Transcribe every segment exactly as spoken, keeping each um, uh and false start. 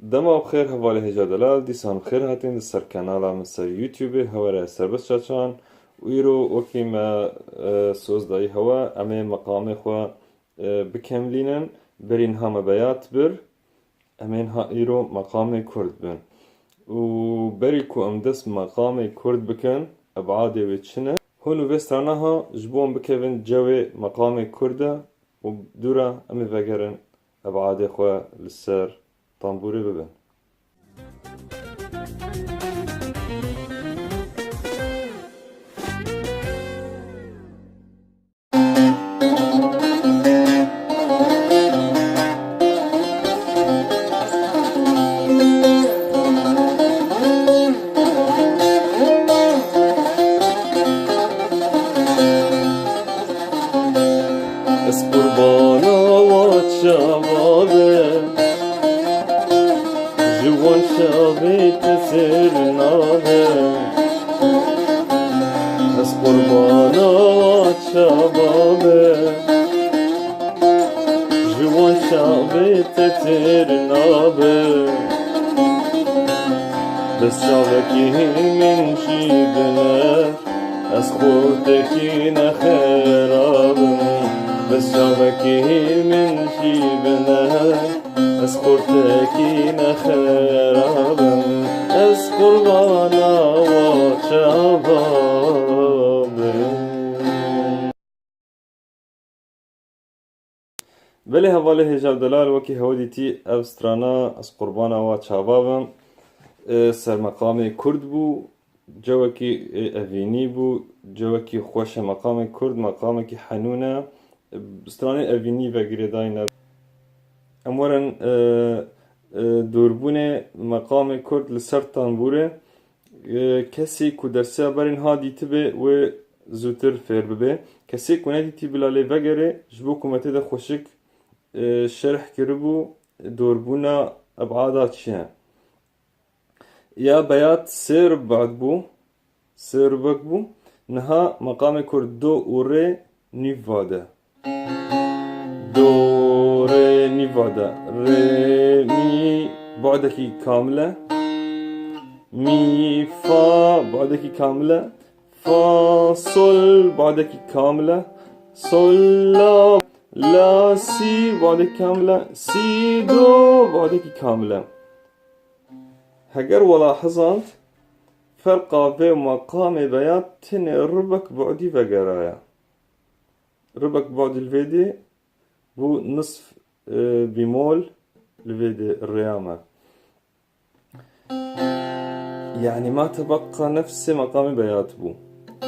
Dema bi xêr hevalê hêja delal, dîsan bi xêr hatin li ser kanala min ser YouTubeê, hewe re Serbest Çaçan. Û îro wekî me, e, soz dayî hewe, em ê meqamê xwe, e, bikemlînin. Berî niha me beyat bir, em ê niha îro meqamê kurd bin. Û berî ku em dest bi meqamê kurd bikin, ebadê wê çi ne? Hûn û vê strana ha ji bo em bikevin cewê meqamê kurd de û dûra em ê vegerin ebadê xwe li ser tembûrê bibin. Ez qurbana wa çava be, ji wan çavê te sêr nabe. Ez qurbana wa çava be, ji wan çavê te têr nabe. Bes çavekî min jî bine, ez xortekî nexerabim. Bes çavekî min jî bine, ez xortekî nexerabim. Ez qurbana wa çava bim. Belê hevalê hêja delal, wekî hewe dîtî ev strana Ez qurbana wa çava bim, e, ser meqamê kurd bû, cewekî, e, evînî bû, cewekî xweş e meqamê kurd, meqamekî henûn e. E, stranê evînî ve girêdayî ne. Em werin, e, e, dûrbûnê meqamê kurd li ser tembûrê. E, kesî ku dersiya berî niha dîtibe, wê zûtir fêr bibe. Kesê ku nedîtî bila lê vegere, ji bo ku me tê de xweşik, e, şerh kiribû, dûrbûna ebada çi ye? Ya beyat sê ribad bû, sê ribek bû. Niha meqamê kurd do û rê nîv vade. Do, rê, nîv vade. Rê, mî, bu'dekî kamil e. Mî, fa, bu'dekî kamil e. Fa, sol, bu'dekî kamil e. Sol, la, la, sî, bu'dekî kamil e. Sî, do, bu'dekî kamil e. Heger welahizand, ferqa vê meqamê beyat tenê ribek bu'dî vegeraya. Ribek bu'dî li vê dê bû nisf, e, bîmol li vê dê rêya me. Yanî ma tebeqa nefsê meqamê beyat bû.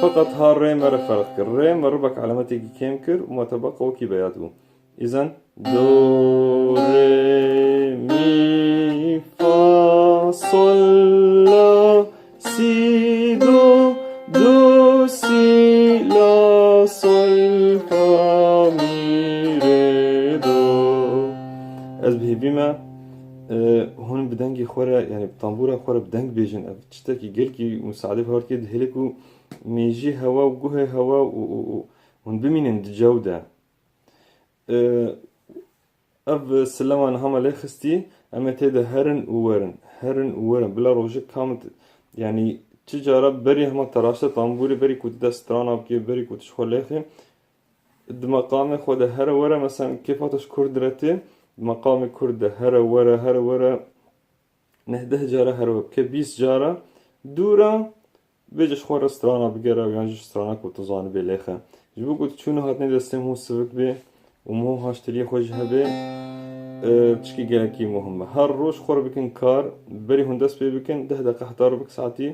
Feqet ha rê me re ferq kir. Rê me ribek elemetekî kêm kir û ma tebeqa wekî beyat bû. Îzen do, rê, mî, fa, sol, la, sî, do, do, sî, la, sol, fa, mî, rê, do. Ez bi hêvî me, e, hûn bi dengê xwe re, yanî bi tambûra xwe re bi deng bêjin. Ev tiştekî gelkî misaadê bi hev re dikê, dihêle ku mêjî hewa û guhê hewa û, û, û hûn bimînin di cew de. E, Ev silema niha me lê xistî, em ê tê de herin û werin, herin û werin. Bila rojek ka min, yanî çi cara berî hema teraşte tambûrê, berî ku tu dest strana bikê, berî ku tu ji xwe lêxê, di meqamê xwe de here were, mesela kêfa te ji kurd re tê, di meqamê kurd de here were, here were, neh deh cara here we bike, bîst cara, dûra Vê ji xwe re strana bigere û yan jî strana ku tu zanibê lêxe. Ji bo ku tu çûn û hatinê destê min hûn sivik bê û min hûn haştiriyê xwe jî hebe, e, tişkî gelekî muhim e. Her roj xwe re bikin kar, berî hûn dest pê bikin, deh deqe heta rûbik saetî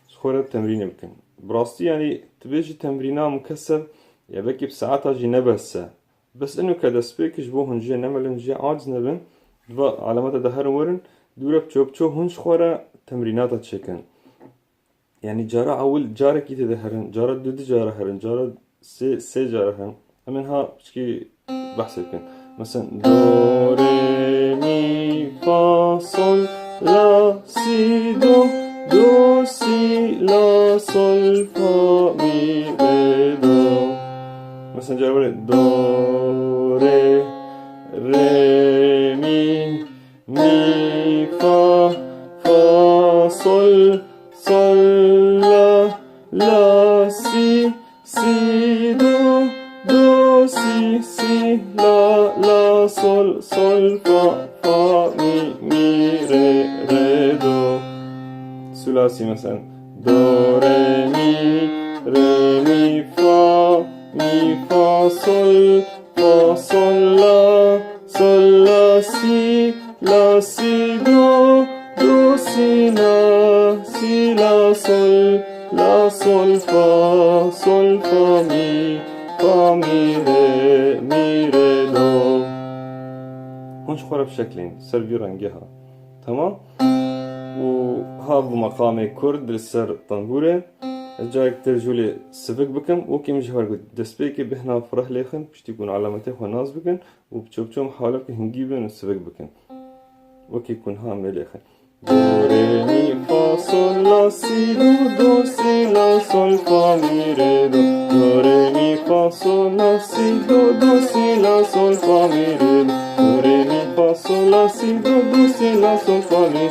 ji xwe re temrînê bikin. Bi rastî, yanî, tu bê jî temrîna mukesef, ya belkî bi saeta jî ne bes e. Bes ino ke dest pê kir ji bo hûn jê nemelin, jê aciz nebin, di va alemeta de herin werin, dûre bi ço bi ço hûn ji xwe re temrînata çêkin. Yanî cara ewil carekî tê de herin, cara du du cara herin, cara sê, sê cara herin. Em ê niha piçkî behsê bikin. Mesela do, rê, mî, fa, sol, la, sî, do, do, sî, la, sol, fa, mî, rê, do. Mesela cara were do, rê, rê, mî, Mî, Si, si, la, la, sol, sol, fa, fa, mi, mi, re, re, do. Sulasî, mesela. Do, re, mi, re, mi, fa, mi, fa, sol, fa, sol, la, sol, la, si, la, si, do, do, si, la, si, la, sol, la, sol, fa, sol, fa, mi, fa, mi, re, mi, re, do. Hûn ji xwe re bi şeklên ser vî rengê ha. Tamam? Û ha bi meqamê kurd li ser tembûrê, ez carek dir jûlê sivik bikim, wekî min ji hev got, destpêkê bêhna fireh lêxin, piştî ku hûn alametê xwe nas bikin û bi çop çop hale bikin, hingî bin û sivik bikin. Wekî ku niha em ê lêxin. Do, re, mi, fa, sol, la, si, do, do, si, la, sol, fa, mi, re, do. Do, re, mi, fa, sol, la, si, do, do, si, la, sol, fa, mi, re, do. Do, re, mi, fa, sol, la, si, do, do, si, la, sol, fa, mi.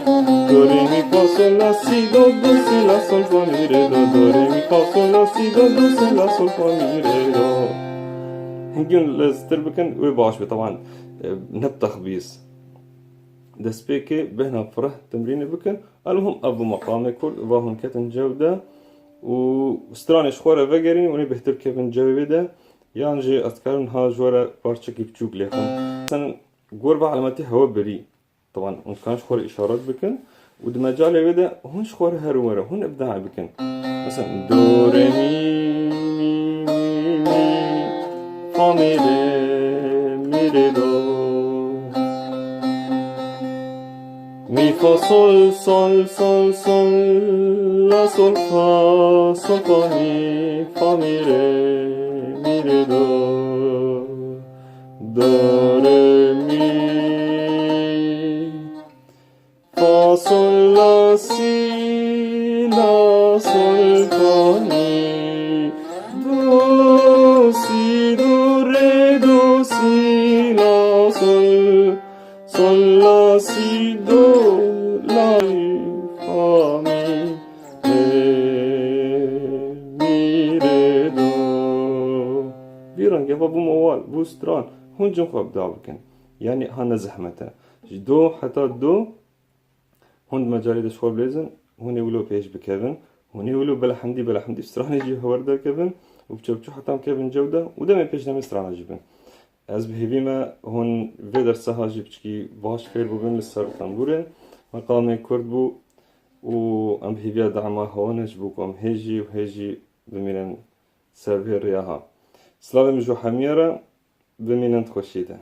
Do, re, mi, fa, sol, la, si, do, do, si, la, sol, fa, mi, re, do. Do, re, mi, fa, sol, la, si, do, do, si, la, sol, fa, mi, re, do. Hingî leztir bikin, wê baş be, taban, e, ne texbîs. Destpêkê bêhna fireh temrînê bikin. Elmuhim, ev bû meqamê kurd, va hûn ketin cew de û stranê ji xwe re vegerîn, hûn ê bêhtir kevin cewê wê de. Yan jî ez dikarim niha ji we re parçekî biçûk lêxim. Sen gor ve alametê hewe birî. Taban, hûn dikarin ji xwe re îşaret bikin û di mecalê wê de hûn ji xwe re herin were, hûn îbdaa bikin. Mesela, do, re, mi, mi, mi, fa, mi, re, mi, re, do. Mi, fa, sol, sol, sol, sol, la, sol, fa, sol, fa, mi, fa, mi, re, mi, re, do. Do, re, mi. Fa, sol, la, si, la, sol, fa, mi. Do, si, do, re, do, si, la, sol. Sol, la, si, do, la, fa, mi, re, mi, re, do. Vî rengê ve bû mewal, bû stran. Hûn cin xwe bida bikin. Yanî ha ne zehmet e. Ji do heta do, hûn di mecalê de ji xwe bilêzin, hûn ê wilo pêş bikevin. Hûn ê wilo belehemdî, belehemdî stranê jî hewer derkevin û bi çepçû heta em kevin cew de û demê pêş demê strana jî bin. Ez bi hêvî me hûn vê dersa ha jî piçkî baş fêr bibin li ser tembûrê. Meqamê kurd bû û em bi hêviya dema hewe ne ji bo ku em hê jî û hê jî bimînin ser vê rêya ha. Silavê min ji hemiyê re, bimînin di xweşiyê de.